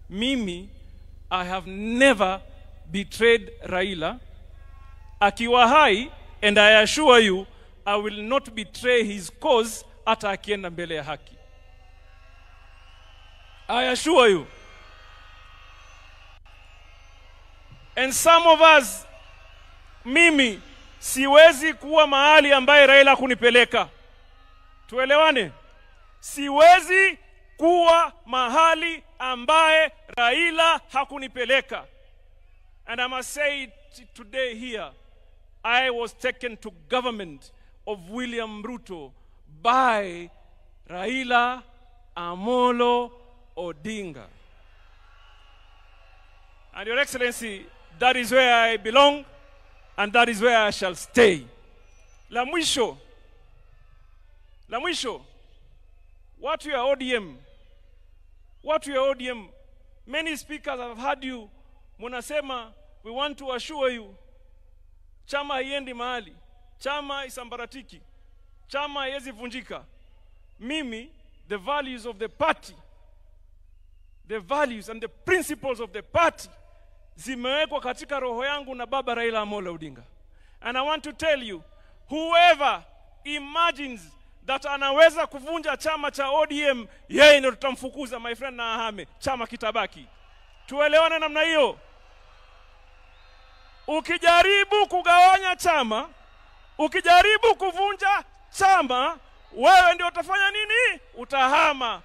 Mimi, I have never betrayed Raila akiwa hai, and I assure you I will not betray his cause hata akienda mbele ya haki. I assure you. And some of us, mimi siwezi kuwa mahali ambaye Raila kunipeleka. Tuelewane? Siwezi kuwa mahali ambaye Raila hakunipeleka. And I must say it today here, I was taken to government of William Ruto by Raila Amolo Odinga. And Your Excellency, that is where I belong and that is where I shall stay. La mwisho, watu ya ODM, watu ya ODM, many speakers have heard you, munasema, we want to assure you, chama haiendi mahali, chama isambaratiki, chama haiwezi vunjika. Mimi, the values of the party, the values and the principles of the party zimewekwa katika roho yangu na baba Raila Amolo Odinga. And I want to tell you, whoever imagines that anaweza kuvunja chama cha ODM, yeye ndio tutamfukuza, my friend, na ahame, chama kitabaki. Tuelewane namna hiyo. Ukijaribu kugawanya chama, ukijaribu kuvunja chama, wewe ndio utafanya nini? Utahama.